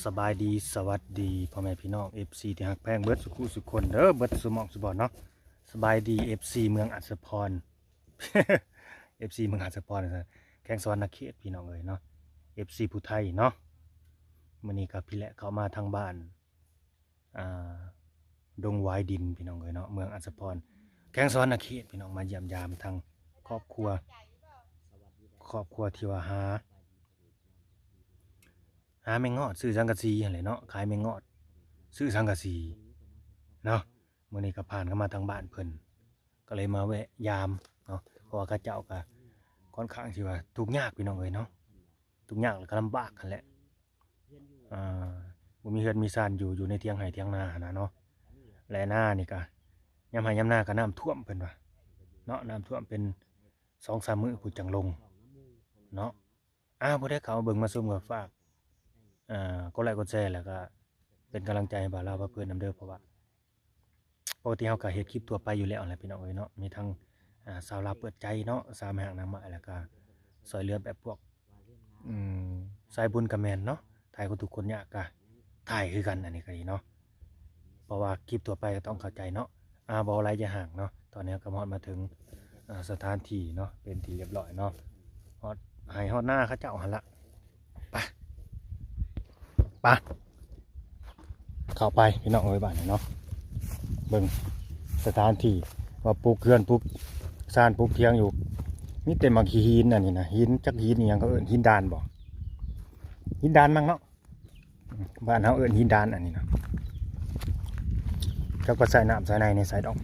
ສະບາຍດີ ສະຫວັດດີ ພໍ່ແມ່ພີ່ນ້ອງ ເອັຟຊີ ທີ່ຮັກແພງເບິດສູ່ຄູ່ສູ່ຄົນເດີ ເບິດສູ່ໝ່ອງສູ່ບ່ອນເນາະ. ສະບາຍດີ ເອັຟຊີ ເມືອງອັດສະພອນ ເອັຟຊີ ເມືອງອັດສະພອນ ແຂວງສະຫວັນນະເຂດ ພີ່ນ້ອງເອີຍເນາະ ເອັຟຊີ ຜູ້ໄທເນາະ. ມື້ນີ້ກໍພີ່ແຫຼະເຂົ້າມາທາງບ້ານ ອ່າ ດົງຫວາຍດິນ ພີ່ນ້ອງເອີຍເນາະ ເມືອງອັດສະພອນ ແຂວງສະຫວັນນະເຂດ ພີ່ນ້ອງ ມາຢ້ຽມຢາມທາງຄອບຄົວ ຄອບຄົວທີ່ວ່າຫາ ຫາແມງງອດ ຊື້ສັງກະສີຫັ້ນແຫຼະເນາະ ຂາຍແມງງອດ ຊື້ສັງກະສີເນາະ. ມື້ນີ້ກໍຜ່ານເຂົ້າມາທາງບ້ານເພິ່ນ ກໍເລີຍມາແວະຢາມເນາະ ເພາະວ່າເຂົາເຈົ້າກໍຄ່ອນຂ້າງທີ່ວ່າທຸກຍາກ ພີ່ນ້ອງເອີຍເນາະ ທຸກຍາກ ແລ້ວກໍລຳບາກຫັ້ນແຫຼະ. ອ່າ ບໍ່ມີເຮືອນມີຊານຢູ່ ຢູ່ໃນຖຽງໄຮ່ຖຽງນາຫັ້ນນະເນາະ ແລະ ນານີ້ກະ ຍາມໄຮ່ຍາມນາກະນ້ຳຖ້ວມເພິ່ນວ່າເນາະ ນ້ຳຖ້ວມເປັນສອງສາມມື້ພຸ້ນຈັ່ງລົງເນາະ. ອ່າ ຜູ້ໃດເຂົ້າມາເບິ່ງມາຊົມກໍຝາກ ອ່າ ກົດໄລກົດແຊ ແລ້ວກະເປັນກຳລັງໃຈໃຫ້ບ່າວລາວພາເພີນນຳເດີ ເພາະວ່າ ປົກກະຕິເຮົາກໍເຮັດຄລິບທົ່ວໄປຢູ່ແລ້ວແຫຼະ ພີ່ນ້ອງເອີຍເນາະ ມີທັງ ອ່າ ຊາວລາວເປີດໃຈເນາະ ຊາວແມ່ຮັກນາງໄມ້ ແລ້ວກໍຊ່ວຍເຫຼືອແບບພວກ ອືມ ສາຍບຸນກໍແມ່ນເນາະ ຖ້າຄົນທຸກຄົນຍາກກໍຖ່າຍຄືກັນ ອັນນີ້ກໍດີເນາະ ເພາະວ່າຄລິບທົ່ວໄປກໍຕ້ອງເຂົ້າໃຈເນາະ. ອ່າ ບໍ່ຫຼາຍຢ່າຫ່າງເນາະ ຕອນນີ້ເຮົາກໍຮອດມາເຖິງ ອ່າ ສະຖານທີ່ເນາະ ເປັນທີ່ຮຽບຮ້ອຍເນາະ ຮອດໄຮ່ຮອດນາເຂົາເຈົ້າຫັ້ນລະ. ໄປ ໄປ ເຂົ້າໄປພີ່ນ້ອງເອີຍ ບາດນີ້ເນາະ ເບິ່ງສະຖານທີ່ວ່າປຸກເຮືອນ ປຸກຊານ ປຸກຖຽງຢູ່ ມີແຕ່ໝາກຂີ້ຫີນອັນນີ້ນະ ຫີນ ຈັກຫີນອີ່ຫຍັງ ເຂົາເອີ້ນຫີນດານບໍ່ ຫີນດານມັ້ງເນາະ ບ້ານເຮົາເອີ້ນຫີນດານອັນນີ້ນະ ເຂົາກໍໃສ່ນ້ຳໃສ່ໃນໃນໃສ່ດອກ.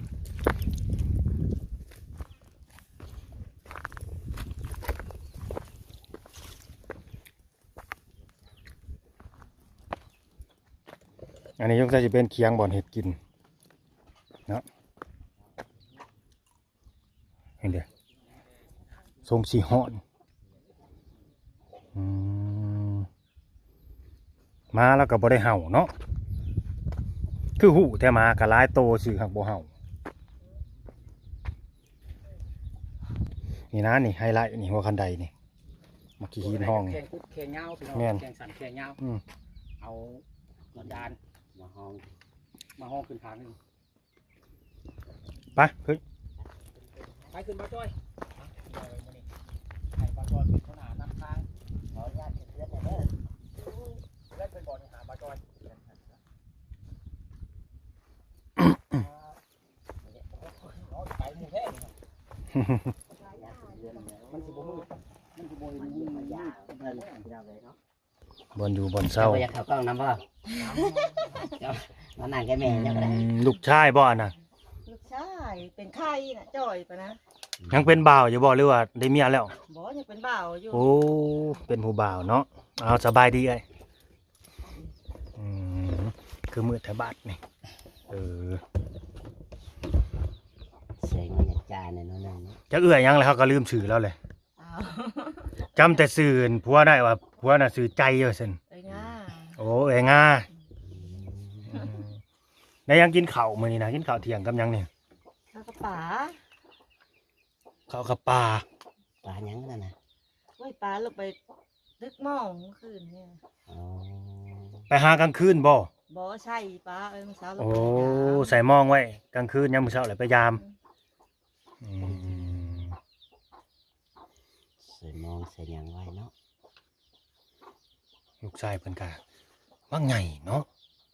ອັນນີ້ສົງໄສຊິເປັນຂຽງບ່ອນເຮັດກິນເນາະ ເຫັນເດ້ ຊົງສີຮ້ອນ ອືມ ໝາລາວກໍບໍ່ໄດ້ເຫົ່າເນາະ ຄືຮູ້ແທ້ ໝາກໍຫຼາຍໂຕຊື່ ຫາກບໍ່ເຫົ່າ. ນີ້ນະ ນີ້ໄຮໄລນີ້ ຫົວຄັນໄດນີ້ ໝາກຂີ້ຫີນຫ້ອງ ແຂ້ງກຸດແຂ້ງຍາວ ພີ່ນ້ອງ ແມ່ນ ແຂ້ງສັ້ນແຂ້ງຍາວ ອືມ ເອົາຫີນດານມາຮອງ ມາຮອງຂຶ້ນຂ້າງໜຶ່ງ. ໄປຂຶ້ນ ໄປຂຶ້ນ ບ່າວຈ້ອຍ ໃຫ້ບ່າວຈ້ອຍເປັນຫົວໜ້ານຳທາງ ຂໍອະນຸຍາດເຮັດເຮືອນແດ່ເດີ ເຮືອນເພິ່ນບໍ່ນີ້ ຫາບ່າວຈ້ອຍ ໄປໝູ່ແທ້ ມັນຊິບໍ່ມືດ ມັນຊິບໍ່ເຫັນ ບໍ່ຢູ່ບ່ອນເຊົາ ເຈົ້າບໍ່ຢາກເຂົ້າກ້ອງນຳບໍ່? ເຈົ້າມານັ່ງໃກ້ແມ່ເຈົ້າກໍໄດ້ ອືມ ລູກຊາຍບໍ່ອັນນະ? ລູກຊາຍເປັນໄຂ່ນະ ຈ່ອຍປານນະ ຍັງເປັນບ່າວຢູ່ບໍ່ ຫຼືວ່າໄດ້ເມຍແລ້ວ? ບໍ່ ຍັງເປັນບ່າວຢູ່ ໂອ້ ເປັນຜູ້ບ່າວເນາະ ເອົາ ສະບາຍດີເອື້ອຍ ອືມ ຄືມືດແທ້ບາດນີ້ ເອີ ໃສ່ເງິນຈານແນ່ນອນເນາະ ຈັກເອື້ອຍຫຍັງແລ້ວ ເຮົາກໍລືມຊື່ລາວເລີຍ ອ້າວ ຈຳແຕ່ຊື່ຜົວໄດ້ວ່າ ຜົວນະຊື່ໃຈວ່າຊັ້ນ ເອື້ອຍງາ ໂອ້ ເອື້ອຍງາ ອືມ ອືມ ໄດ້ຫຍັງກິນເຂົ້າມື້ນີ້ນະ ກິນເຂົ້າທ່ຽງກັບຫຍັງນີ້? ເຂົ້າກັບປາ ເຂົ້າກັບປາ ປາຫຍັງນັ້ນນະ? ໂອ້ຍ ປາລົງໄປຕຶກມອງມື້ຄືນນີ້ ອໍ ໄປຫາກາງຄືນບໍ່? ບໍ່ ໃສ່ປາ ເອີ ມື້ເຊົ້າ ໂອ້ ໃສ່ມອງໄວ້ກາງຄືນ ຍາມມື້ເຊົ້າແລ້ວໄປຢາມ ອືມ ອືມ ໃສ່ມອງໃສ່ຫຍັງໄວ້ເນາະ ລູກຊາຍເພິ່ນກະມັກໃຫຍ່ເນາະ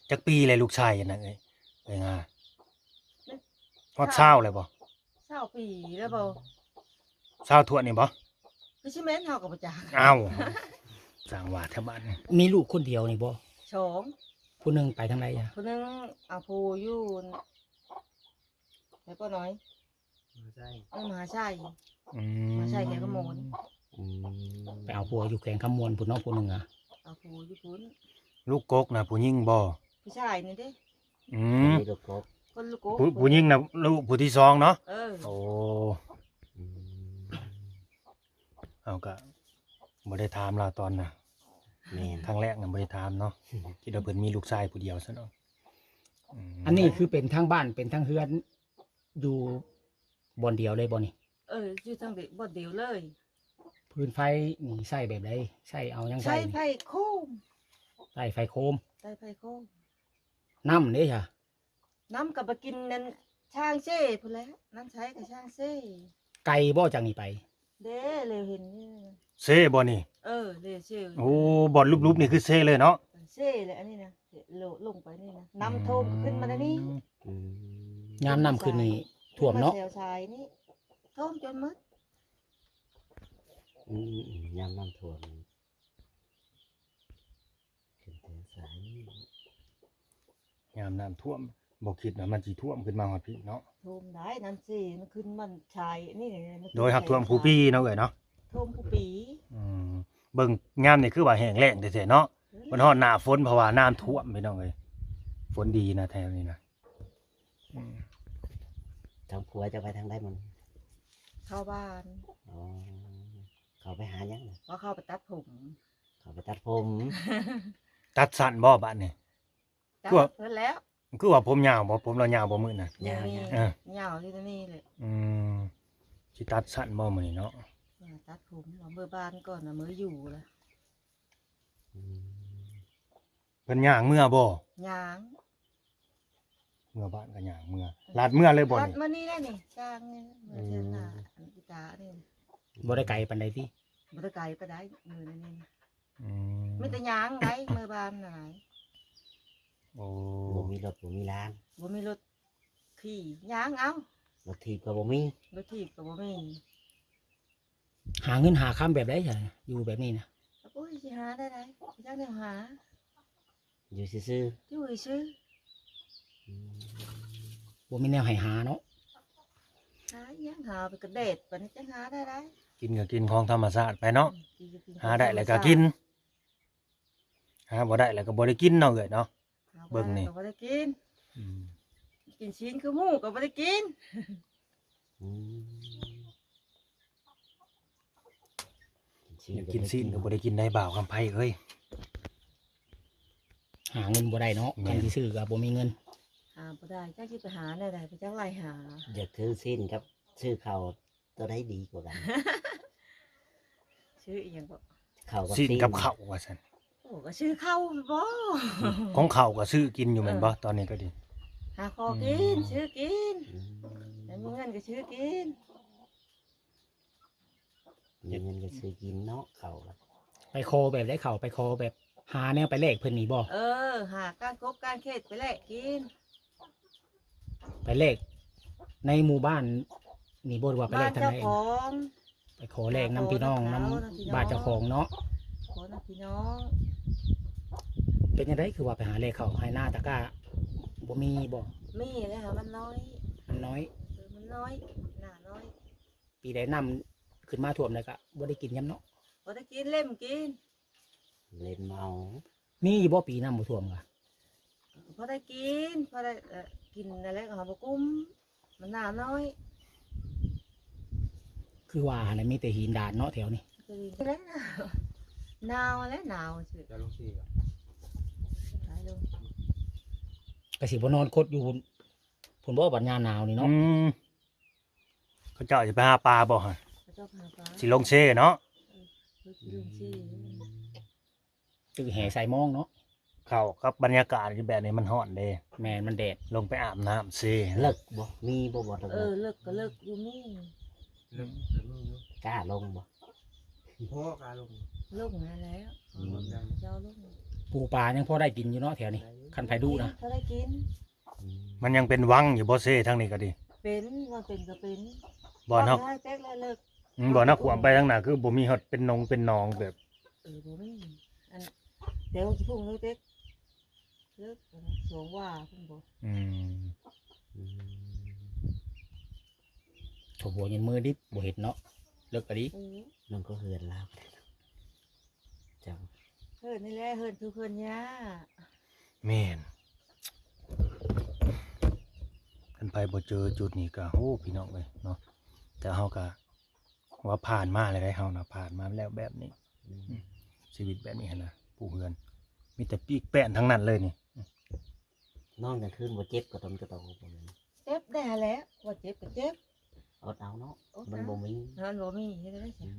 ຈັກປີແລ້ວລູກຊາຍນະເອີຍ ເອີຍງາ ຮອດຊາວແລ້ວບໍ່? ຊາວປີແລ້ວບໍ່? ຊາວຖ້ວນນີ້ບໍ່? ຄືຊິແມ່ນ ເຮົາກໍບໍ່ຈັກ ອ້າວ ສ້າງວ່າແຖວບ້ານນີ້ ມີລູກຄົນດຽວນີ້ບໍ່? ສອງ ຜູ້ໜຶ່ງໄປທາງໃດອະ? ຜູ້ໜຶ່ງເອົາຜູ້ຢູ່ ໃສກໍນ້ອຍ ມະຫາໄຊ ເອີ ມະຫາໄຊ ອືມ ມະຫາໄຊແຂວງຄຳມ່ວນ ອືມ ໄປເອົາຜົວຢູ່ແຂວງຄຳມ່ວນພຸ້ນເນາະ ຜູ້ໜຶ່ງອະ ເອົາຜົວຢູ່ພຸ້ນ ລູກກົກນະ ຜູ້ຍິງບໍ່? ຜູ້ຊາຍນີ້ເດ້ ອືມ ຄົນລູກກົກ ຜູ້ ຜູ້ຍິງນະ ລູກຜູ້ທີສອງເນາະ ເອີ ໂອ້ ອືມ ເຮົາກະບໍ່ໄດ້ຖາມລາວຕອນນະ ແມ່ນ ຄັ້ງແລກນະບໍ່ໄດ້ຖາມເນາະ ຄິດວ່າເພິ່ນມີລູກຊາຍຜູ້ດຽວຊັ້ນເນາະ ອືມ ອັນນີ້ຄືເປັນທັງບ້ານເປັນທັງເຮືອນ ຢູ່ບ່ອນດຽວເລີຍບໍ່ນີ້? ເອີ ຢູ່ທາງດຽວ ບ່ອນດຽວເລີຍ ຟືນໄຟນີ້ໃຊ້ແບບໃດ? ໃຊ້ເອົາຫຍັງໃຊ້? ໃຊ້ໄຟໂຄມ ໃຊ້ໄຟໂຄມ ໃຊ້ໄຟໂຄມ. ນ້ຳເດ້ຊະ? ນ້ຳກໍໄປກິນນັ້ນຊ່າງເຊພຸ້ນແຫຼະ ນ້ຳໃຊ້ກໍຊ່າງເຊ. ໄກບໍ່ຈາກນີ້ໄປ? ເດ້ ເລວເຫັນຢູ່ ເຊບໍ່ນີ້? ເອີ ເລວເຊ. ໂອ້ ບ່ອນຫຼຸບໆນີ້ຄືເຊເລີຍເນາະ? ເຊແຫຼະ ອັນນີ້ນະ ລົງໄປນີ້ນະ ນ້ຳຖ້ວມຂຶ້ນມາແນວນີ້. ອືມ ຍາມນ້ຳຂຶ້ນນີ້ຖ້ວມເນາະ? ແຖວຊາຍນີ້ຖ້ວມຈົນໝົດ. ອືມໆ ຍາມນ້ຳຖ້ວມນີ້ ຂຶ້ນແຖວຊາຍນີ້ ຍາມນ້ຳຖ້ວມ ບໍ່ຄິດວ່າມັນຊິຖ້ວມຂຶ້ນມາຮອດພີ້ເນາະ? ຖ້ວມໄດ້ ນ້ຳເຊມັນຂຶ້ນມັນຊາຍນີ້ ໂດຍ ຫາກຖ້ວມຄູ່ປີເນາະເອື້ອຍເນາະ? ຖ້ວມຄູ່ປີ. ອືມ ເບິ່ງຍາມນີ້ຄືວ່າແຫ້ງແລ້ງແທ້ໆເນາະ. ເອີ ມັນຮອດໜ້າຝົນ ເພາະວ່ານ້ຳຖ້ວມພີ່ນ້ອງເອີຍ. ຝົນດີນະແຖວນີ້ນະ. ອືມ ທາງຜົວເຈົ້າໄປທາງໃດມື້ນີ້? ເຂົ້າບ້ານ. ອໍ ເຂົ້າໄປຫາຫຍັງ? ວ່າເຂົ້າໄປຕັດຜົມ. ເຂົ້າໄປຕັດຜົມ. ຕັດສັ້ນບໍ່ບາດນີ້? ຕັດ ຄືວ່າ ເພິ່ນແລ້ວ. ຄືວ່າຜົມຍາວບໍ່? ຜົມລາວຍາວບໍ່ມື້ນັ້ນ? ຍາວ ເອີ ຍາວຢູ່ນີ້ແຫຼະ. ອືມ ຊິຕັດສັ້ນບໍ່ມື້ນີ້ເນາະ? ເອີ ຕັດຜົມ ເອົາເມືອບ້ານກ່ອນນະ ເມືອຢູ່ລະ. ອືມ ເພິ່ນຍ່າງເມືອບໍ່? ຍ່າງ. ເມືອບ້ານກໍຍ່າງເມືອ ລັດເມືອເລີຍບໍ່ນີ້? ລັດມານີ້ແຫຼະນີ້ ຊ່າງນີ້ ເມືອເທິງໜ້າ ອືມ ອັນອີຕານີ້. ບໍ່ໄດ້ໄກປານໃດຕິ? ບໍ່ໄດ້ໄກປານໃດ ມື້ນີ້. ອືມ ມີແຕ່ຍ່າງໄດ໋ ເມືອບ້ານນະ. ໂອ້ ບໍ່ມີລົດ ບໍ່ມີລານ ບໍ່ມີລົດຂີ່ ຍ່າງເອົາ. ລົດຖີບກໍບໍ່ມີ ລົດຖີບກໍບໍ່ມີ. ຫາເງິນຫາຄຳແບບໃດຊະ ຢູ່ແບບນີ້ນະ? ໂອ້ຍ ຊິຫາໄດ້ໃດ ຈັກແນວຫາ. ຢູ່ຊື່ໆ ຢູ່ຊື່ໆ. ອືມ ບໍ່ມີແນວໃຫ້ຫາເນາະ? ຫາຫຍັງ ຫາໄປກະແດດ ປານນີ້ຈະຫາໄດ້ໃດ? ກິນກໍກິນຂອງທຳມະຊາດໄປເນາະ. ອືມ ກິນກໍກິນ ຫາໄດ້ແລ້ວກໍກິນ ຂອງທຳມະຊາດ ຫາບໍ່ໄດ້ແລ້ວກໍບໍ່ໄດ້ກິນເນາະເອື້ອຍເນາະ. ເບິ່ງນີ້ ຫາບໍ່ໄດ້ກໍບໍ່ໄດ້ກິນ. ອືມ ກິນຊີ້ນຄືໝູກໍບໍ່ໄດ້ກິນ. ອືມ ຢາກກິນຊີ້ນກໍບໍ່ໄດ້ກິນໄດ໋ ບ່າວຄຳໄພເອີຍ. ຫາເງິນບໍ່ໄດ້ເນາະ. ແມ່ນ ຄັນຊິຊື້ກໍບໍ່ມີເງິນ. ຫາບໍ່ໄດ້ ຈັກຊິໄປຫາແນວໃດ ໄປຈັກໄລ່ຫາ. ຢາກຊື້ຊີ້ນກັບຊື້ເຂົ້າ ຕົວໃດດີກວ່າກັນ? ຊື້ອີ່ຫຍັງເກາະ? ເຂົ້າກັບຊີ້ນ ຊີ້ນກັບເຂົ້າວ່າຊັ້ນ. ໂອ້ ກໍຊື້ເຂົ້າບໍ? ຂອງເຂົ້າກໍຊື້ກິນຢູ່ແມ່ນບໍ່? ເອີ ຕອນນີ້ກໍດີ ຫາຂໍກິນ ອືມ ຊື້ກິນ. ອືມ ແລ້ວມີເງິນກໍຊື້ກິນ. ມີເງິນກໍຊື້ກິນເນາະ ເຂົ້າ. ໄປຂໍແບບໃດເຂົ້າ? ໄປຂໍແບບຫາແນວໄປແລກເພິ່ນນີ້ບໍ່? ເອີ ຫາກ້ານກົບກ້ານເຂດໄປແລກກິນ. ໄປແລກໃນໝູ່ບ້ານນີ້ບໍ່ ຫຼືວ່າໄປແລກທາງໃດ? ບ້ານເຈົ້າຂອງ ໄປຂໍແລກນຳພີ່ນ້ອງ ນຳ ນຳພີ່ນ້ອງ ບ້ານເຈົ້າຂອງເນາະ ຂໍນຳພີ່ນ້ອງ. ເປັນຈັ່ງໃດຄືວ່າໄປຫາແລກເຂົ້າໄຮ່ນາຕະກ້າ ບໍ່ມີບໍ່? ມີແລ້ວ ມັນນ້ອຍ ມັນນ້ອຍ ເອີ ມັນນ້ອຍ ໜ້ານ້ອຍ. ປີໃດນ້ຳຂຶ້ນມາຖ້ວມແລ້ວກະບໍ່ໄດ້ກິນຍຳເນາະ? ບໍ່ໄດ້ກິນ ເລັມກິນ ເລັມເອົາ. ມີຢູ່ບໍ່ປີນ້ຳບໍ່ຖ້ວມກະ? ພໍໄດ້ກິນ ພໍໄດ້ ເອີ ກິນນັ້ນແຫຼະ ເຮົາບໍ່ກຸ້ມ ມັນໜ້ານ້ອຍ. ຄືວ່າຫັ້ນແຫຼະ ມີແຕ່ຫີນດານເນາະແຖວນີ້. ແລ້ວ ໜາວແຫຼະ ໜາວຊື່ ຈະລົງຊີກະ ໄປລົງ ກະຊິບໍ່ນອນຄົດຢູ່ພຸ້ນ ພຸ້ນບໍ່ ບັດຍາມໜາວນີ້ເນາະ. ອືມ ເຂົາເຈົ້າຊິໄປຫາປາບໍ່ຫັ້ນ? ເຂົາເຈົ້າຫາປາ ຊິລົງເຊເນາະ. ເອີ ຊິລົງເຊ ຕຶກແຫໃສ່ມອງເນາະ. ເຂົ້າກັບບັນຍາກາດແບບນີ້ມັນຮ້ອນເດ້. ແມ່ນ ມັນແດດ. ລົງໄປອາບນ້ຳເຊ. ເລິກບໍ່? ມີບໍ່ ບ່ອນເລິກ? ເອີ ເລິກກໍເລິກຢູ່ ມີ ເລິກກໍມີຢູ່. ກ້າລົງບໍ່? ພໍກ້າລົງ ລົງຫັ້ນແຫຼະ. ອືມ ເຈົ້າລົງ ປູປາຍັງພໍໄດ້ກິນຢູ່ເນາະແຖວນີ້. ໄດ້ຢູ່ ຄັນໃຜດຸນະ ພໍໄດ້ກິນ. ອືມ ມັນຍັງເປັນວັງຢູ່ບໍ່ ເຊທາງນີ້ກໍດີ? ເປັນ ວ່າເປັນກໍເປັນ. ບ່ອນເຮົາ ເຕັກແລ້ວເລິກ. ອືມ ບ່ອນເຮົາຂວາມໄປທາງໜ້າ ຄືບໍ່ມີຮອດເປັນໜົງເປັນໜອງແບບ. ເອີ ບໍ່ມີ. ອັນແຖວຂີ້ຜຸ້ງເລີກເຕັກ ເລິກສອງວ່າພຸ້ນບໍ່. ອືມ ອືມ ໂອ້ໂຫ ຍັງມືດິບ ບໍ່ເຫັນເນາະ ເລິກກະດີ. ເອີ ມັນກໍເຮືອນລາວ ເຈົ້າ ເຮືອນນີ້ແຫຼະ ເຮືອນທຸກເຮືອນຍາ. ແມ່ນ ຄັນໃຜບໍ່ເຈີຈຸດນີ້ກະ ໂອ້ ພີ່ນ້ອງເອີຍເນາະ. ແຕ່ເຮົາກະວ່າຜ່ານມາແລ້ວເດ້ ເຮົານະ ຜ່ານມາແລ້ວແບບນີ້. ອືມ ອືມ ຊີວິດແບບນີ້ຫັ້ນນະ ປູເຮືອນ ມີແຕ່ປີກແປ້ນທັງນັ້ນເລີຍນີ້. ອືມ ນອນກາງຄືນບໍ່ເຈັບກະຕົນກະໂຕບໍ່ແມ່ນ? ເຈັບແດ່ແຫຼະ ວ່າເຈັບກໍເຈັບ. ອົດເອົາເນາະ ອົດເອົາ ມັນບໍ່ມີ ມັນບໍ່ມີເຮັດໄດ້. ອືມ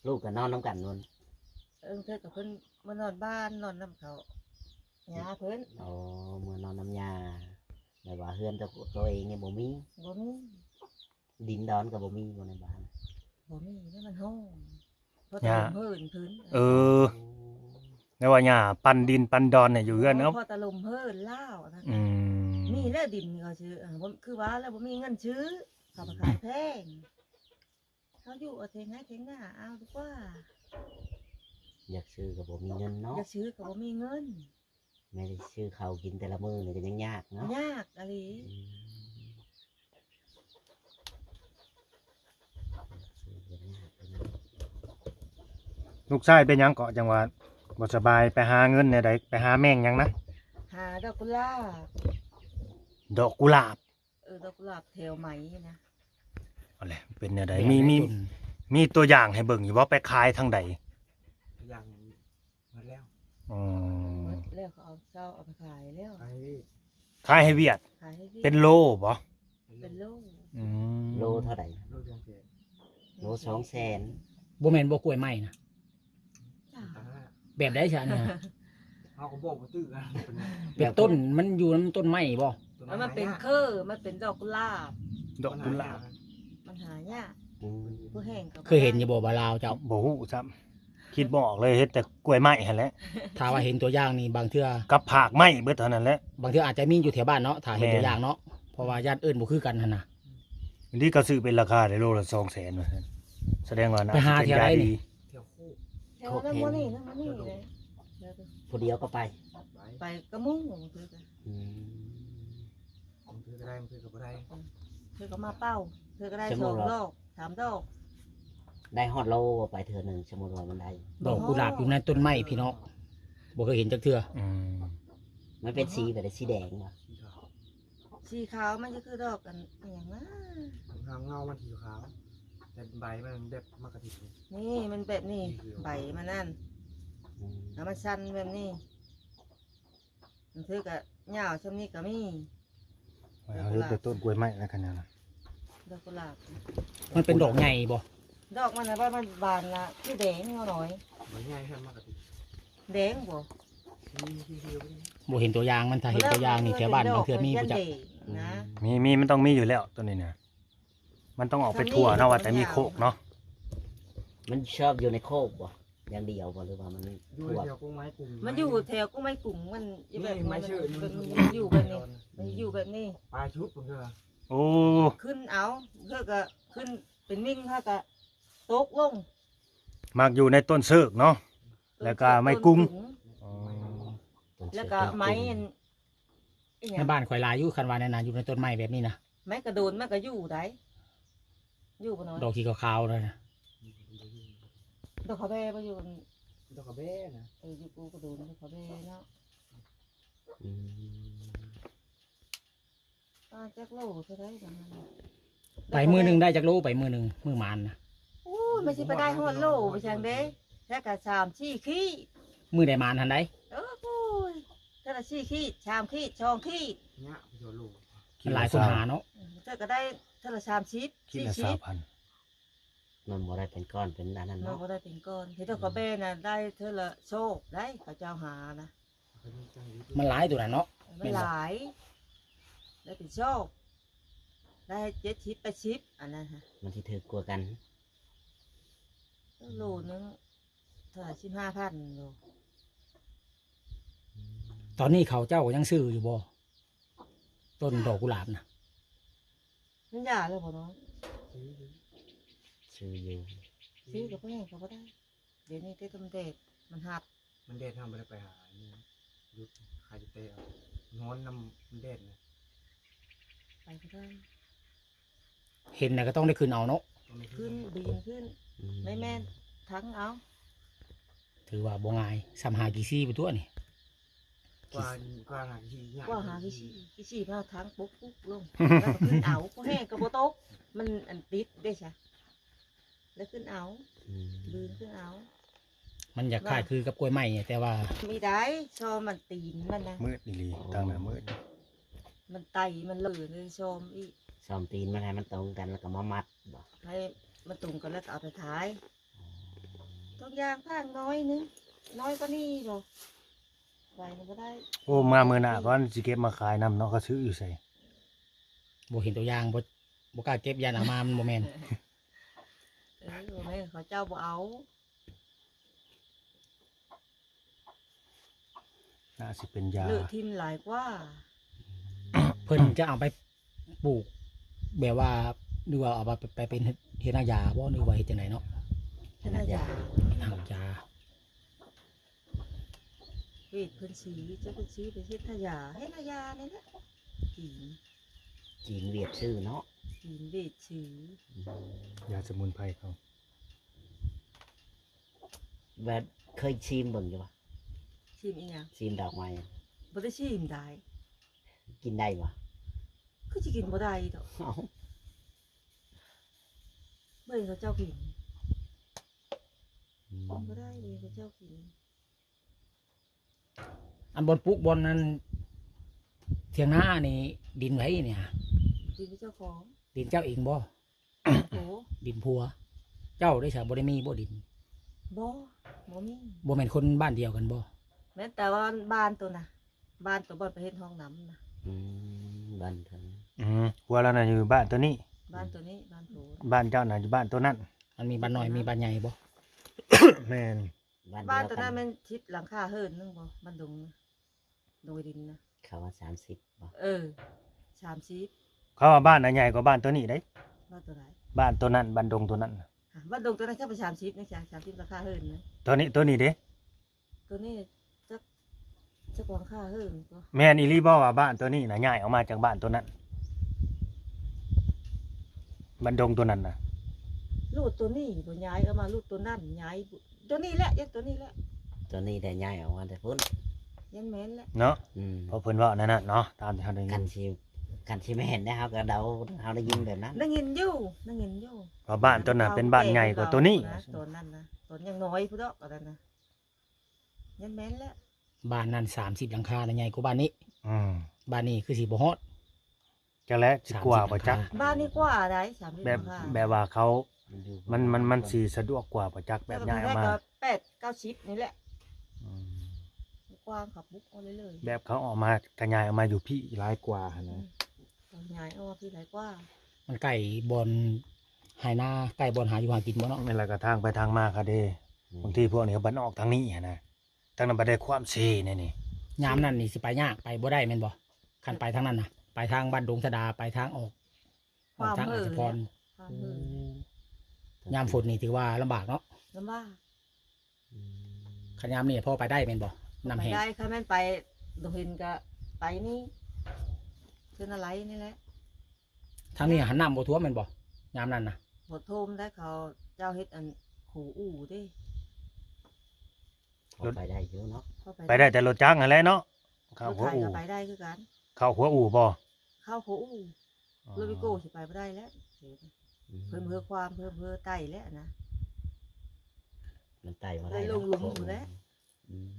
ແ ລູກກໍນອນນຳກັນພຸ້ນ? ເອີ ເພິ່ນກໍ ເພິ່ນມານອນບ້ານ ນອນນຳເຂົາ ຍ່າເພິ່ນ. ອໍ ເມືອນອນນຳຍ່າ ແບບວ່າເຮືອນຕົວ ຕົວເອງນີ້ບໍ່ມີ? ບໍ່ມີ. ດິນດອນກໍບໍ່ມີບໍ່ໃນບ້ານ? ບໍ່ມີເດ້ ມັນຮ້ອນ ພໍຕະຫຼົມເຫີນເພິ່ນ. ເອີ ແນວວ່າຍ່າປັ່ນດິນປັ່ນດອນໃຫ້ຢູ່ເຮືອນເນາະ. ພໍຕະຫຼົມເຫີນລາວນະ. ອືມ ມີແລ້ວດິນກໍຊື້ ຄືວ່າແລ້ວບໍ່ມີເງິນຊື້ ເຂົາໄປຂາຍແພງ. ເຮົາຢູ່ເອົາເຖງໄຮ່ເຖງນາເອົາດີກວ່າ. ຢາກຊື້ກໍບໍ່ມີເງິນເນາະ. ຢາກຊື້ກໍບໍ່ມີເງິນ. ແມ່ນຊິຊື້ເຂົ້າກິນແຕ່ລະມື້ນີ້ກໍຍັງຍາກເນາະ. ຍາກອີ່ຫຼີ. ອືມ ລູກຊາຍເປັນຫຍັງເກາະ ຈັ່ງວ່າບໍ່ສະບາຍ? ໄປຫາເງິນແນວໃດ? ໄປຫາແມງຫຍັງນະ? ຫາດອກກຸຫຼາບ. ດອກກຸຫຼາບ? ເອີ ດອກກຸຫຼາບແຖວໄມ້ນະ. ເອົາແຫຼະ ເປັນແນວໃດ? ມີ ມີ ມີຕົວຢ່າງໃຫ້ເບິ່ງຢູ່ບໍ່? ໄປຂາຍທາງໃດ? ຕົວຢ່າງໝົດແລ້ວ. ອືມ ໝົດແລ້ວ ເຂົາເອົາເຊົາເອົາໄປຂາຍແລ້ວ. ຂາຍໃຫ້ຫວຽດ. ຂາຍໃຫ້ຫວຽດ. ເປັນໂລບໍ່? ເປັນໂລ. ອືມ ໂລເທົ່າໃດ? ໂລສອງແສນ. ໂລສອງແສນ. ບໍ່ແມ່ນບໍ່ ກ້ວຍໄມ້ນະ? ແບບໃດຊະອັນນີ້? ເຮົາກໍບອກບໍ່ຖືກນະ. ເປັນຕົ້ນ ມັນຢູ່ນຳຕົ້ນໄມ້ບໍ່? ມັນເປັນເຄີ ມັນເປັນດອກກຸຫຼາບ. ດອກກຸຫຼາບ ມັນຫາຍາກ. ອືມ ຜູ້ແຫ້ງກໍ ເຄີຍເຫັນຢູ່ບໍ່ ບ່າວລາວເຈົ້າ? ບໍ່ຮູ້ຊ້ຳ ຄິດບໍ່ອອກເລີຍ ເຫັນແຕ່ກ້ວຍໄມ້ຫັ້ນແຫຼະ. ຖ້າວ່າເຫັນຕົວຢ່າງນີ້ ບາງເທື່ອ ກັບຜາກໄມ້ເບິດເທົ່ານັ້ນແຫຼະ. ບາງເທື່ອອາດຈະມີຢູ່ແຖວບ້ານເນາະ ຖ້າເຫັນ ແມ່ນ ຕົວຢ່າງເນາະ ເພາະວ່າຢ້ານເອີ້ນບໍ່ຄືກັນຫັ້ນນະ. ອັນນີ້ກໍຊື້ເປັນລາຄາໄດ້ ໂລລະສອງແສນວ່າຊັ້ນ. ສະແດງວ່າໜ້າ ໄປຫາແຖວໃດນີ້? ແຖວໂຄກ ແຖວນັ້ນ ໂຄກເຫັນ ໝໍນີ້ ນັ້ນໝໍນີ້ເລີຍ. ຜູ້ດຽວກໍໄປ? ໄປ ໄປກັບໝູ່. ບາງເທື່ອກໍ ອືມ ບາງເທື່ອກໍໄດ້ ບາງເທື່ອກໍບໍ່ໄດ້. ອືມ ເທື່ອກໍມາເປົ່າ ເທື່ອກໍໄດ້ສອງດອກ ສາມດອກ. ໄດ້ຮອດໂລບໍ່ ໄປເທື່ອໜຶ່ງ? ສົມມຸດວ່າມັນໄດ້ ດອກກຸຫຼາບຢູ່ໃນຕົ້ນໄມ້ພີ່ນ້ອງ ບໍ່ເຄີຍເຫັນຈັກເທື່ອ. ອືມ ມັນເປັນສີແບບໃດ? ສີແດງບໍ່? ສີຂາວ ສີຂາວ ມັນຈະຄືດອກອັນ ອີຫຍັງນະ? ຫາງເງົາມັນສີຂາວ ແຕ່ໃບມັນແບບໝາກກະທິນ. ນີ້ມັນແບບນີ້ ນີ້ຄື ໃບມັນນັ້ນ. ອືມ ແລ້ວມັນສັ້ນແບບນີ້. ບາງເທື່ອກໍຍາວສ່ຳນີ້ກໍມີ. ເຮົາເຫັນແຕ່ຕົ້ນກ້ວຍໄມ້ແລ້ວຂະໜາດນັ້ນ. ດອກກຸຫຼາບ ມັນເປັນດອກໃຫຍ່ບໍ່? ດອກມັນນະ ວ່າມັນບານນະ ຄືແດງເນາະນ້ອຍ. ມັນໃຫຍ່ແທ້ ມັນກໍຕິດ ແດງບໍ່? ບໍ່ເຫັນຕົວຢ່າງມັນ. ຖ້າເຫັນຕົວຢ່າງນີ້ ແຖວບ້ານບາງເທື່ອມີບໍ່ຈັກ. ອືມ ມີ ມີ ມັນຕ້ອງມີຢູ່ແລ້ວ ຕົ້ນນີ້ນະ. ມັນຕ້ອງອອກໄປທົ່ວເນາະ ວ່າແຕ່ມີໂຄກເນາະ. ມັນຊອບຢູ່ໃນໂຄກບໍ່ ຢ່າງດຽວບໍ່ ຫຼືວ່າມັນ ຢູ່ແຖວກົງໄມ້ກຸງ? ມັນຢູ່ແຖວກົງໄມ້ກຸງ ມັນຢູ່ແບບ ມີໄມ້ເຊີນ ມັນຢູ່ແບບນີ້ ມັນຢູ່ແບບນີ້. ປາຍຊຸດເພິ່ນເທື່ອ. ໂອ້ ຂຶ້ນເອົາ ເທື່ອກໍຂຶ້ນເປັນມິ່ງ ເຮົາກໍຕົກລົງ. ມັກຢູ່ໃນຕົ້ນເຊີກເນາະ ແລ້ວກໍໄມ້ກຸງ. ອໍ ແລ້ວກໍໄມ້ອັນ ອີຫຍັງ ໃນບ້ານຂ້ອຍຫຼາຍຢູ່ ຄັນວ່າແນວນັ້ນ ຢູ່ໃນຕົ້ນໄມ້ແບບນີ້ນະ. ໄມ້ກະໂດນມັນກະຢູ່ໃດ ຢູ່ບໍ່ນ້ອຍ. ດອກສີຂາວໆນັ້ນນະ ດອກຂະແບບໍ່? ຢູ່ ດອກຂະແບນະ. ເອີ ຢູ່ປູກະໂດນ ດອກຂະແບເນາະ. ອືມ ປາຈັກໂລເທົ່າໃດນະ? ໄປມື້ໜຶ່ງໄດ້ຈັກໂລ? ໄປມື້ໜຶ່ງ ມື້ໝານນະ. ໂອ້ຍ ມັນຊິໄປໄດ້ຮອດໂລໄປຈັ່ງເດ້ ແທ້ກະສາມສີ່ຂີດ. ມື້ໃດໝານຫັ້ນໃດ? ເອີ ໂອ້ຍ ເທື່ອລະສີ່ຂີດ ສາມຂີດ ສອງຂີດ ຍະ ໂລ ມັນຫຼາຍຄົນຫາເນາະ. ອືມ ເທື່ອກະໄດ້ເທື່ອລະສາມສິບ ສີ່ສິບ. ມັນບໍ່ໄດ້ເປັນກ້ອນເປັນອັນນັ້ນເນາະ. ມັນບໍ່ໄດ້ເປັນກ້ອນ ເຮັດດອກກະແບນະ ໄດ້ເທື່ອລະໂຊກໄດ໋ ເຂົາເຈົ້າຫານະ. ມັນຫຼາຍໂຕນັ້ນເນາະ. ມັນຫຼາຍ ໄດ້ເປັນໂຊກ ໄດ້ເຈັດສິບ ແປດສິບ ອັນນັ້ນຫະ. ມັນຊິຖືກກວ່າກັນ ໂລໜຶ່ງເທົ່າໃດ ສິບຫ້າພັນໂລ. ຕອນນີ້ເຂົາເຈົ້າກໍຍັງຊື້ຢູ່ບໍ່ ຕົ້ນດອກກຸຫຼາບນະ? ມັນຢາກແລ້ວບໍ່ນ້ອຍ? ຊື້ຢູ່ ຊື້ຢູ່ ຊື້ກໍບໍ່ແຮງກໍບໍ່ໄດ້. ດຽວນີ້ແຕ່ມັນແດດ ມັນຮັບ ມັນແດດ ເຮົາບໍ່ໄດ້ໄປຫາ ຢຸດ ຂາຍແຕ່ ນອນນຳມັນແດດນະ. ໄປກໍໄດ້ ເຫັນນະກໍຕ້ອງໄດ້ຂຶ້ນເອົາເນາະ. ຂຶ້ນ ບີນຂຶ້ນ ອືມ ແມ່ນໆ ທັງເອົາ. ຖືວ່າບໍ່ງ່າຍ ສ່ຳຫາກີຊີພຸ້ນຕົວະນີ້. ກວ່າ ກວ່າຫາຂີ້ ກວ່າຫາຂີ້ ຂີ້ຊີພາທາງປົກປຸກລົງ ແລ້ວກໍຂຶ້ນເອົາ ບໍ່ແຮງກໍບໍ່ຕົກ ມັນອັນຕິດເດ້ຊະ ແລ້ວຂຶ້ນເອົາ. ອືມ ບືນຂຶ້ນເອົາ. ມັນຢາກຄ້າຍຄືກັບກ້ວຍໄມ້ ແຕ່ວ່າມີໄດ້ຊອມມັນຕີນມັນນະ ມືດອີ່ຫຼີ ອໍ ທາງໜ້າມືດ ມັນໄຕມັນເລີຍຊອມອີກ ຊອມຕີນມັນໃຫ້ມັນຕົງກັນ ແລ້ວກໍມາມັດບໍ່ ໃຫ້ມັນຕົງກັນ ແລ້ວກໍເອົາໄປຂາຍ. ອໍ ບາງຢ່າງຂ້າງນ້ອຍໜຶ່ງ ນ້ອຍກວ່ານີ້ບໍ່ ໄປມັນກໍໄດ້. ໂອ້ ມາມື້ໜ້າກ່ອນ ຊິເກັບມາຂາຍນຳເນາະ. ເຂົາຊື້ຢູ່ໃສ? ບໍ່ເຫັນຕົວຢ່າງ ບໍ່ ບໍ່ກ້າເກັບ ຢ້ານເອົາມາມັນບໍ່ແມ່ນ. ເອີ ບໍ່ແມ່ນ ເຂົາເຈົ້າບໍ່ເອົາ. ໜ້າຊິເປັນຢາ ເລີະຖິ້ມຫຼາຍກວ່າ. ເພິ່ນຈະເອົາໄປປູກແບບວ່າ ຫຼືວ່າເອົາໄປ ໄປເປັນເຮັດ ເຮັດນາຢາບໍ່ ຫຼືວ່າເຮັດຈັ່ງໃດເນາະ? ເຮັດນາຢາ ເຮັດນາຢາ. ເວດເພິ່ນຊື້ ເຈົ້າເພິ່ນຊື້ໄປເຮັດນາຢາ ເຮັດນາຢານີ້ແຫຼະ. ຈີນ ຈີນຫວຽດຊື້ເນາະ ຈີນຫວຽດຊື້. ອືມ ຢາສະໝຸນໄພເຂົາ. ແບບເຄີຍຊີມເບິ່ງຢູ່ບໍ່? ຊີມອີຫຍັງ? ຊີມດອກໄມ້. ບໍ່ໄດ້ຊີມໄດ້. ກິນໄດ້ບໍ່? ຄືຊິກິນບໍ່ໄດ້ດອກ. ເອົ້າ ບໍ່ເຫັນເຂົາເຈົ້າກິນ. ອືມ ກິນບໍ່ໄດ້ ບໍ່ເຫັນເຂົາເຈົ້າກິນ. ອັນບ່ອນປູກ ບ່ອນນັ້ນ ຖຽງນານີ້ ດິນໃຜນີ້? ດິນເຈົ້າຂອງ. ດິນເຈົ້າເອງບໍ່? ໂອ້ ດິນຜົວເຈົ້າໄດ້ສະ ບໍ່ໄດ້ມີບໍ່ດິນ? ບໍ່ ບໍ່ມີ. ບໍ່ແມ່ນຄົນບ້ານດຽວກັນບໍ່? ແມ່ນແຕ່ວ່າບ້ານໂຕນະ ບ້ານໂຕບ່ອນໄປເຮັດຫ້ອງນ້ຳນະ. ອືມ ບ້ານເພິ່ນ. ອືມ ຜົວລາວນະຢູ່ບ້ານໂຕນີ້. ບ້ານໂຕນີ້ ບ້ານໂຕ ບ້ານເຈົ້ານະຢູ່ບ້ານໂຕນັ້ນ. ມັນມີບ້ານນ້ອຍ ມີບ້ານໃຫຍ່ບໍ່? ແມ່ນ. ບ້ານ ບ້ານໂຕນັ້ນແມ່ນສິບຫຼັງຄາເຮືອນໜຶ່ງບໍ່? ບ້ານດົງນະ ດົງໄອດິນນະ. ເຂົາວ່າສາມສິບບໍ່? ເອີ ສາມສິບ. ເຂົາວ່າບ້ານນະໃຫຍ່ກວ່າບ້ານໂຕນີ້ເດ້. ບ້ານໂຕໃດ? ບ້ານໂຕນັ້ນ ບ້ານດົງໂຕນັ້ນ. ບ້ານດົງໂຕນັ້ນຄືໄປສາມສິບນະ ສາມສິບຫຼັງຄາເຮືອນນະ. ໂຕນີ້ ໂຕນີ້ເດ້? ໂຕນີ້ຈັກ ຈັກຫຼັງຄາເຮືອນກໍ. ແມ່ນອີ່ຫຼີບໍ່ວ່າບ້ານໂຕນີ້ນະ ຍ້າຍອອກມາຈາກບ້ານໂຕນັ້ນ? ບ້ານດົງໂຕນັ້ນນະ. ລູກໂຕນີ້ບໍ່ຍ້າຍອອກມາ ລູກໂຕນັ້ນຍ້າຍ. ໂຕນີ້ແຫຼະ ຍັງໂຕນີ້ແຫຼະ. ໂຕນີ້ໄດ້ຍ້າຍອອກມາແຕ່ພຸ້ນ. ຍັງແມ່ນແຫຼະເນາະ. ອືມ ເພາະເພິ່ນເວົ້າແນວນັ້ນເນາະ ຕາມທີ່ເຮົາໄດ້ຍິນ. ຄັນຊິ ຄັນຊິແມ່ນໄດ້ ເຮົາກໍເດົາ ເຮົາໄດ້ຍິນແບບນັ້ນ. ໄດ້ຍິນຢູ່ ໄດ້ຍິນຢູ່ ວ່າບ້ານໂຕນັ້ນເປັນບ້ານໃຫຍ່ກວ່າໂຕນີ້. ຕອນນັ້ນນະ ຕອນຍັງນ້ອຍພຸ້ນດອກ ຕອນນັ້ນນະ. ຍັງແມ່ນແຫຼະ. ບ້ານນັ້ນສາມສິບຫຼັງຄານະ ໃຫຍ່ກວ່າບ້ານນີ້. ອືມ ບ້ານນີ້ຄືຊິບໍ່ຮອດ. ຈັກແຫຼະ ຊິກວ່າບໍ່ຈັກ. ບ້ານນີ້ກວ່າໃດ໋ ສາມສິບ ແບບ ຫຼັງຄາ ແບບວ່າເຂົາ ມັນ ມັນ ມັນຊິສະດວກກວ່າບໍ່ຈັກ ແບບຍ້າຍອອກມາ. ແປດເກົ້າສິບນີ້ແຫຼະ. ອືມ ກວ້າງ ເຂົາປຸກເອົາເລີຍໆ. ແບບເຂົາອອກມາ ຂະຫຍາຍອອກມາຢູ່ພີ້ຫຼາຍກວ່າຫັ້ນນະ. ອືມ ຂະຫຍາຍອອກພີ້ຫຼາຍກວ່າ. ມັນໃກ້ບ່ອນໄຮ່ນາ ໃກ້ບ່ອນຫາຢູ່ຫາກິນບໍ່ເນາະ. ແມ່ນລະ ກະທາງໄປທາງມາເຂົາເດ້. ອືມ ບາງທີພວກນີ້ເຂົາບັດອອກທາງນີ້ຫັ້ນນະ. ທາງນັ້ນບັດໄດ້ຄວາມເຊແນວນີ້. ຍາມນັ້ນນີ້ຊິໄປຍາກ ໄປບໍ່ໄດ້ແມ່ນບໍ່? ຄັນໄປທາງນັ້ນນະ ໄປທາງບ້ານດົງສະດາ ໄປທາງອອກ ອອກທາງອາດສະພອນ. ຍາມຝົນນີ້ຖືວ່າລຳບາກເນາະ. ລຳບາກ. ອືມ ຄັນຍາມນີ້ພໍໄປໄດ້ແມ່ນບໍ່? ນ້ຳແຫ້ງ. ໄປໄດ້ ຄັນແມ່ນໄປດົງເຫັນກະໄປນີ້ ເຊີນນາໄລນີ້ແຫຼະ. ທາງນີ້ຫັ້ນນ້ຳບໍ່ຖ້ວມແມ່ນບໍ່? ຍາມນັ້ນນະ ບໍ່ຖ້ວມໄດ໋. ເຂົາເຈົ້າເຮັດອັນໂຄອູ້ເດ້. ພໍໄປໄດ້ຢູ່ເນາະ. ພໍໄປ ໄປໄດ້ແຕ່ລົດຈັກຫັ້ນແຫຼະເນາະ. ເຂົ້າຫົວອູ່ ລົດໄຖກໍໄປໄດ້ຄືກັນ. ເຂົ້າຫົວອູ່ບໍ່? ເຂົ້າຫົວອູ່. ອໍ ລົດວິໂກ້ຊິໄປບໍ່ໄດ້ແລ້ວ. ອືມ ເພິ່ນເພື່ອຄວາມ ເພິ່ນເພື່ອໄຕ້ແລ້ວນະ. ມັນໄຕ້ບໍ່ໄດ້ ໄດ້ລົງຫຼຸມພຸ້ນແຫຼະ. ອືມ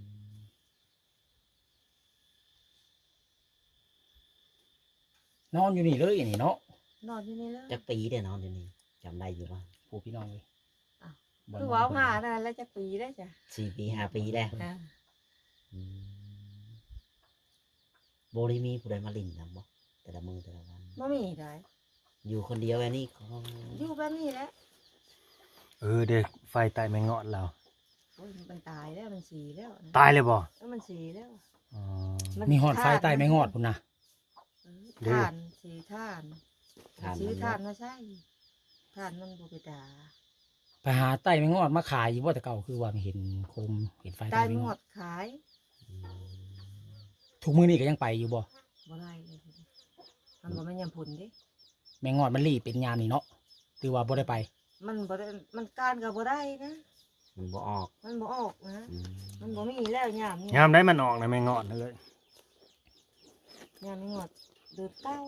ນອນຢູ່ນີ້ເລີຍນີ້ເນາະ. ນອນຢູ່ນີ້ເລີຍ. ຈັກປີແລ້ວນອນຢູ່ນີ້ ຈຳໄດ້ຢູ່ບໍ່? ຜູ້ພີ່ນ້ອງເອີຍ. ອ້າວ ບໍ່ ຄືເວົ້າຫານັ້ນແຫຼະ ຈັກປີແລ້ວຈ້ະ? ສີ່ປີ ຫ້າປີແລ້ວ. ອ່າ ອືມ ບໍ່ໄດ້ມີຜູ້ໃດມາຫຼິ້ນນຳບໍ່ ແຕ່ລະມື້ແຕ່ລະວັນ? ບໍ່ມີໃດ. ຢູ່ຄົນດຽວແບບນີ້ ຢູ່ແບບນີ້ແຫຼະ. ເອີ ເດ້ ໄຟໃຕ້ໄມ້ງອດລາວ. ໂອ້ຍ ມັນຕາຍແລ້ວ ມັນສີແລ້ວນະ. ຕາຍແລ້ວບໍ່? ເອີ ມັນສີແລ້ວ. ອໍ ມັນມີຮອດໄຟໃຕ້ໄມ້ງອດພຸ້ນນະ. ເອີ ເດ້ ຖ່ານ ສີຖ່ານ ຖ່ານ ຊື້ຖ່ານມາໃຊ້. ຖ່ານມັນບໍ່ເປັນຕາ. ໄປຫາໄຕ້ໄມ້ງອດມາຂາຍຢູ່ບໍ່ແຕ່ເກົ່າ? ຄືວ່າເຫັນໂຄມ ເຫັນໄຟໃຕ້ໄມ້ງອດຂາຍ. ອືມ ທຸກມື້ນີ້ກໍຍັງໄປຢູ່ບໍ່? ບໍ່ໄດ້ເລີຍ. ມັນບໍ່ແມ່ນຍາມຝົນເດ້. ໄມ້ງອດມັນລີ້ເປັນຍາມນີ້ເນາະ ຫຼືວ່າບໍ່ໄດ້ໄປ? ມັນບໍ່ໄດ້ ມັນກ້ານກໍບໍ່ໄດ້ນະ. ມັນບໍ່ອອກ ມັນບໍ່ອອກນະ. ອືມ ມັນບໍ່ມີແລ້ວຍາມນີ້. ຍາມໃດມັນອອກນະ ໄມ້ງອດເອີຍ? ຍາມໄມ້ງອດ ເດືອນເກົ້າ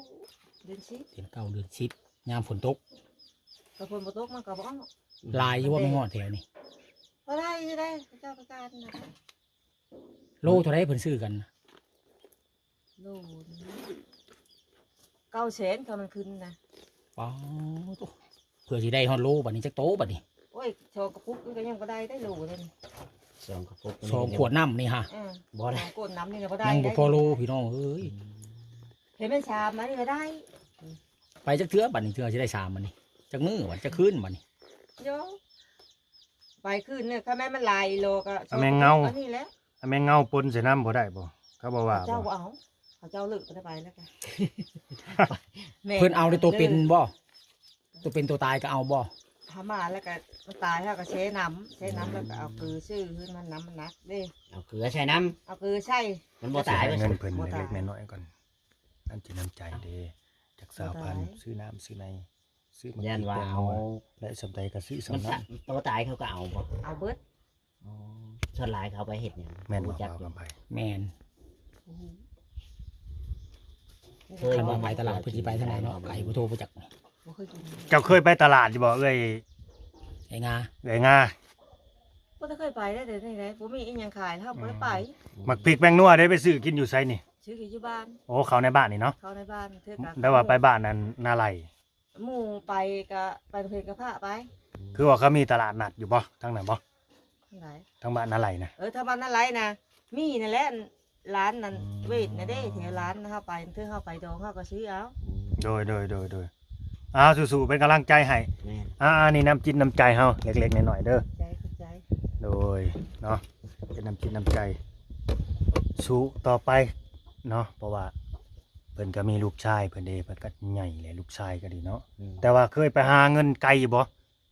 ເດືອນສິບ. ເດືອນເກົ້າ ເດືອນສິບ ຍາມຝົນຕົກ. ຖ້າຝົນບໍ່ຕົກມັນກໍບໍ່ອອກ. ຫຼາຍຢູ່ບໍ່ໄມ້ງອດແຖວນີ້? ບໍ່ໄດ້ເດ້ ເຂົາເຈົ້າປະກາດນະ. ໂລເທົ່າໃດເພິ່ນຊື້ກັນ? ໂລໜຶ່ງ ເກົ້າແສນ ຖ້າມັນຂຶ້ນນະ. ປາໂຕ ເພື່ອຊິໄດ້ຮອດໂລ ບັດນີ້ຈັກໂຕບັດນີ້? ໂອ້ຍ ສອງກະປຸກມັນກໍຍັງບໍ່ໄດ້ໄດ໋ໂລໜຶ່ງ ສອງກະປຸກ ສອງຂວດນ້ຳນີ້ຫະ ອືມ ບໍ່ໄດ້ ສອງຂວດນ້ຳນີ້ກໍບໍ່ໄດ້ ຍັງບໍ່ພໍໂລພີ່ນ້ອງເອີຍ ອືມ ເຫັນແມ່ນສາມອັນນີ້ກໍໄດ້ ໄປຈັກເທື່ອບັດນີ້ ເທື່ອຊິໄດ້ສາມອັນນີ້ ຈັກມື້ບັດ ຈັກຄືນບັດນີ້ ໂຢ ໄປຄືນໜຶ່ງ ຄັນແມ່ນມັນຫຼາຍໂລກໍ ອາ ແມງເງົາ ອັນນີ້ແຫຼະ ອາ ແມງເງົາປົນໃສ່ນ້ຳບໍ່ໄດ້ບໍ່? ເຂົາບໍ່ວ່າ ເຂົາເຈົ້າບໍ່ ບໍ່ເອົາ ເຂົາເຈົ້າເລີກບໍ່ໄດ້ໄປແລ້ວກະ ແມ່ນ ເພິ່ນເອົາແຕ່ໂຕເປັນບໍ່? ໂຕເປັນໂຕຕາຍກໍເອົາບໍ່? ຖ້າມາແລ້ວກໍ ມັນຕາຍເຮົາກໍແຊ່ນ້ຳ ແຊ່ນ້ຳ ອືມ ແລ້ວກໍເອົາເກືອໃສ່ ຄືມັນນ້ຳມັນໜັກເດ້ ເອົາເກືອໃສ່ນ້ຳ ເອົາເກືອໃສ່ ມັນບໍ່ຕາຍ ເງິນເພິ່ນ ບໍ່ຕາຍ ເລັກໆນ້ອຍໆກ່ອນ ນ້ຳຈິດນ້ຳໃຈເດ້ ຈັກຊາວພັນ ບໍ່ຕາຍ ຊື້ນ້ຳຊື້ໃນ ຊື້ໝາກ ຢ້ານວ່າເອົາ ໄດ້ສ່ຳໃດກໍຊື້ສ່ຳນັ້ນ ໂຕຕາຍເຂົາກໍເອົາບໍ່? ເອົາເບິດ ອໍ ສ່ວນຫຼາຍເຂົາໄປເຮັດຫຍັງ? ແມ່ນບໍ່? ຮູ້ຈັກຢູ່ ແມ່ນ ເຄີຍບໍ່? ໄປຕະຫຼາດ ເພິ່ນຊິໄປທາງໃດເນາະ ໄກບໍ່ໂທບໍ່ຈັກ ບໍ່ເຄີຍກິນ ເຈົ້າເຄີຍໄປຕະຫຼາດຢູ່ບໍ່ ເອື້ອຍ ເອື້ອຍງາ ເອື້ອຍງາ ບໍ່ໄດ້ເຄີຍໄປໄດ້ ແຕ່ນີ້ໄດ໋ ບໍ່ມີອີ່ຫຍັງຂາຍ ເຮົາບໍ່ໄດ້ໄປ ອືມ ໝາກພິກແປ້ງນົວເດ້ ໄປຊື້ກິນຢູ່ໃສນີ້? ຊື້ກິນຢູ່ບ້ານ ໂອ້ ເຂົ້າໃນບ້ານນີ້ເນາະ ເຂົ້າໃນບ້ານ ເທື່ອກະ ແຕ່ວ່າໄປບ້ານນັ້ນນາໄຫຼ ໝູ່ໄປກະໄປເພິ່ນກະພາໄປ ຄືວ່າເຂົາມີຕະຫຼາດນັດຢູ່ບໍ່ ທາງນັ້ນບໍ່? ທາງໃດ? ທາງບ້ານນາໄຫຼນະ ເອີ ທາງບ້ານນາໄຫຼນະ ມີນັ້ນແຫຼະ ຮ້ານນັ້ນ ອືມ ເວດນະເດ້ ແຖວຮ້ານເຮົາໄປ ເທື່ອເຮົາໄປດອງເຮົາກໍຊື້ເອົາ ໂດຍໆໆໆ ອ້າວ ສູ້ໆ ເປັນກຳລັງໃຈໃຫ້ ແມ່ນ ອ່າ ອັນນີ້ນ້ຳຈິດນ້ຳໃຈເຮົາ ເລັກໆນ້ອຍໆເດີ ຂອບໃຈ ຂອບໃຈ ໂດຍ ເນາະ ເປັນນ້ຳຈິດນ້ຳໃຈ ສູ້ຕໍ່ໄປເນາະ ເພາະວ່າ ເພິ່ນກໍມີລູກຊາຍເພິ່ນເດ້ ເພິ່ນກໍໃຫຍ່ແລ້ວ ລູກຊາຍກໍດີເນາະ ອືມ ແຕ່ວ່າເຄີຍໄປຫາເງິນໄກຢູ່ບໍ່?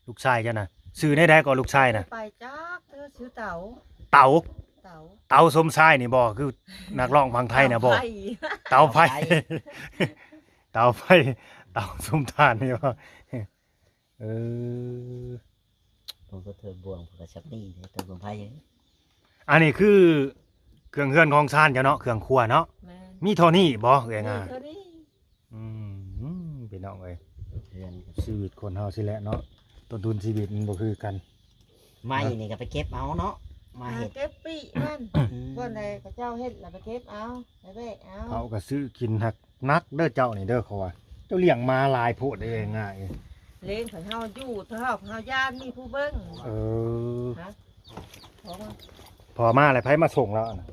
ລູກຊາຍເຈົ້ານະ ຊື່ແນວໃດກໍລູກຊາຍນະ? ໄປຈັກ ຊື່ເຕົາ ເຕົາ ເຕົາ ເຕົາສົມຊາຍນີ້ບໍ່? ຄືນັກຮ້ອງຝັ່ງໄທນະບໍ່? ເຕົາໄຟ ເຕົາໄຟ ເຕົາສົມທານນີ້ບໍ່? ເອີ ເພິ່ນກໍເທີບບ່ວງ ເພິ່ນກໍສັບນີ້ເດ້ ເທີບບ່ວງໄຟເອີຍ ອັນນີ້ຄືເຄື່ອງເຮືອນຂອງຊານເຈົ້າເນາະ ເຄື່ອງຄົວເນາະ ແມ່ນ ມີເທົ່ານີ້ບໍ່ເອື້ອຍງາ? ມີເທົ່ານີ້ ອືມ ພີ່ນ້ອງເອີຍ ເຮືອນ ຊີວິດຄົນເຮົາຊີ້ແຫຼະເນາະ ຕົ້ນທຶນຊີວິດມັນບໍ່ຄືກັນ ໄມ້ນີ້ກໍໄປເກັບເອົາເນາະ ມາເຮັດ ເກັບປີກມັນ ອືມ ບ່ອນໃດເຂົາເຈົ້າເຮັດລະໄປເກັບເອົາ ໄປແບກເອົາ ເຂົາກໍຊື້ກິນ ຮັກ ໜັກເດີເຈົ້ານີ້ເດີ ເຂົາວ່າ ເຈົ້າລ້ຽງໝາຫຼາຍໂພດເດ້ງ່າຍ ລ້ຽງໃຫ້ເຮົາຢູ່ ຖ້າເຮົາ ເຮົາຢ້ານມີຜູ້ເບິ່ງ ເອີ ຮະ ພໍມາ ພໍມາແລ້ວໃຜມາສົ່ງລາວນະ?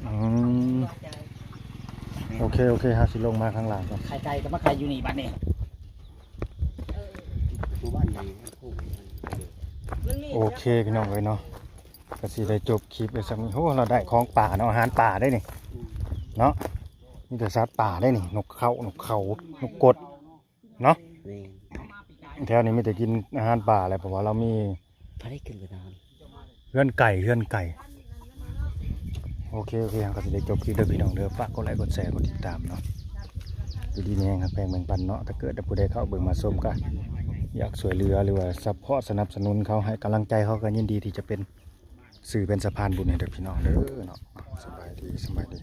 ອືມ ໂອເຄ ໂອເຄ ເຮົາຊິລົງມາຂ້າງລ່າງກ່ອນ ໄຂ່ໄກ່ກໍມາໄຂ່ຢູ່ນີ້ບັດນີ້ ເອີ ໝູ່ບ້ານໃຫຍ່ ມັນມີ ໂອເຄ ພີ່ນ້ອງເອີຍເນາະ ກໍຊິໄດ້ຈົບຄລິບໄວ້ສ່ຳນີ້ ໂຫ ລາວໄດ້ຂອງປ່າເນາະ ອາຫານປ່າເດ້ນີ້ ອືມ ເນາະ ມີແຕ່ສັດປ່າເດ້ນີ້ ນົກເຂົາ ນົກເຂົາ ນົກກົດເນາະ ແມ່ນ ແຖວນີ້ມີແຕ່ກິນອາຫານປ່າແຫຼະ ເພາະວ່າລາວມີ ບໍ່ໄດ້ຂຶ້ນໄປນອນ ເຮືອນໄກ່ ເຮືອນໄກ່ ໂອເຄ ໂອເຄ ເຮົາກໍຊິໄດ້ຈົບຄລິບເດີພີ່ນ້ອງເດີ ຝາກກົດໄລ ກົດແຊ ກົດຕິດຕາມເນາະ ຢູ່ດີມີແຮງ ຮັກແພງແບ່ງປັນເນາະ ຖ້າເກີດວ່າຜູ້ໃດເຂົ້າເບິ່ງມາຊົມກໍຢາກຊ່ວຍເຫຼືອ ຫຼືວ່າຊັບພອດສະໜັບສະໜູນເຂົາ ໃຫ້ກຳລັງໃຈເຂົາ ກໍຍິນດີທີ່ຈະເປັນ ສື່ເປັນສະພານບຸນໃຫ້ເດີພີ່ນ້ອງເດີເນາະ ສະບາຍດີ ສະບາຍດີ.